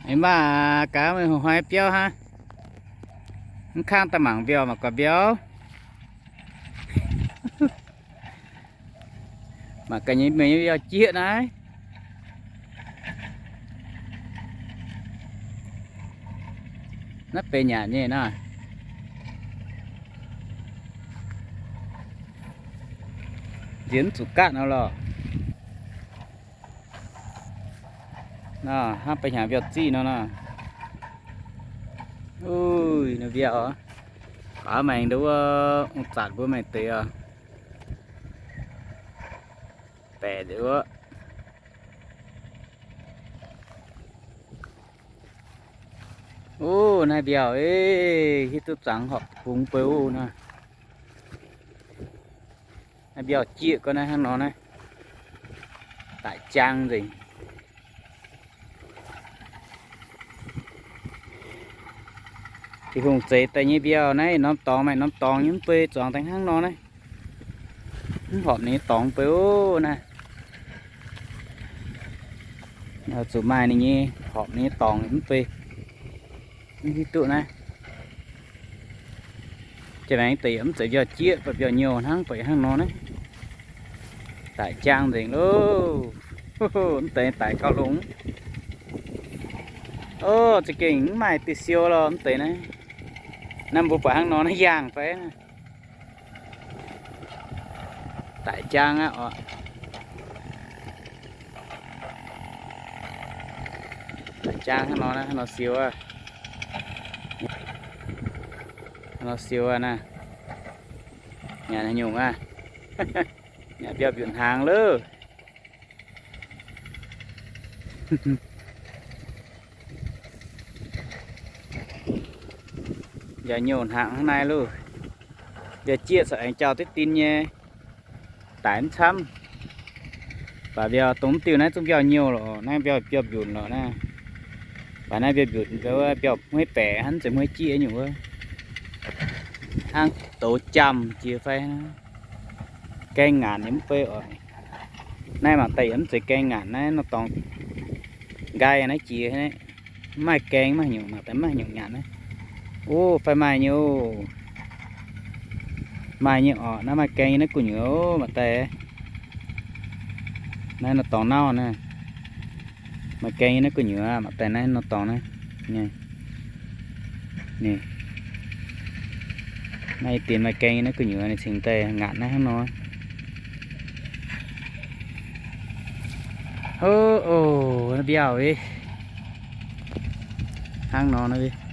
Aengx maaih gaax meih hnoi biauv hnangv. Mv kangv daaih mangc mbiauh mangc gaax mbiauh. Mangc gaax nyei mienh nyei mbiauh jieqv naaiv. Naaiv benx nyanc nyei naaiv. Nziex mv zuqc gaatv nor lorqc. Nor hnangv benx hnyangx mbiauh ziqv nor nor. Uix, ninh mbiauh oc. Baav maengx nduov, ong-zatc mbuo maengx deix oc. Baeqc nduov. Uv, naaiv mbiauh, hiuv duqv zangx horpc bungx beu uv naaiv. Naaiv mbiauh jieqv gorngv naaiv hnangv nor naaiv, daic jaang nzengc. Tin-Hungh zeix daaih nyei mbiauh naaiv norm dorngx maaih norm dorngx nyei mv bei zuangx daaih hnangv nor naaiv. Mv horpc ninh dorngx bei oc naaiv. Zuqc maaih ninh nyei horpc ninh nyei dorngx mv bei. Mv hiuv duqv naaiv. Jiex maengx deix yaac mv zeiz mbiauh jieqv, mv baac mbiauh nyouh hnangv, baac hnangv nor naaiv. Daic jaang nzengc loh. Mv deix daic gauh longx. Ov, za'gengh mv maaih deix siou lorh mv deix naaiv. Naaiv mbuo buatc hnangv nor naaiv yaangh fai? Daic jaang aqv oc. Daic jaang hnangv nor naaiv, hnangv nor siou aqv. Hnangv nor siou aqv naaiv. Nyanc haaix nyungc aqv? Nyanc mbiauh mbiutc hnaangx loh. Mbiauh nyouh hnaangx hnangv naaiv loh. Mbiauh jieqv corc aengx jauh diqv din nyei, daic mv camv. Baac mbiauh dongh mv diuh naaiv zungv mbiauh nyouh lorqc, naaiv mbiauh, mbiauh mbiutc lorqc naaiv. Baac naaiv mbiauh mbiutc, mbiauh, mbiauh hmueiv baeqc hnangv, mv zeiz hmueiv jieqv nyungc wuov. Hnangv douz jaamh jiex fai, gaeng ngaanc yaac mv bei oc. Naaiv mangc daaih yaac mv zeiz gaeng ngaanc, naaiv nor dorngx nqaai naaiv jiex, mv maaih gaeng, mv maaih nyungc, mangc daaih mv maaih nyungc nyanc naaiv. Ov, fai maaih nyei oc. Maaih nyei oc, naaiv maaih gaeng nyei naaiv gu'nyuoz mangc daaih. Naaiv nor dorngx nauv naaiv. Maaih gaeng nyei naaiv gu'nyuoz mangc daaih, naaiv nor dorngx naaiv. Ninh, naaiv dien maaih gaeng nyei naaiv gu'nyuoz ninh cingx daaih ngaatc naaiv hnangv nor. Ov, naaiv mbiauh, hnangv nor naaiv.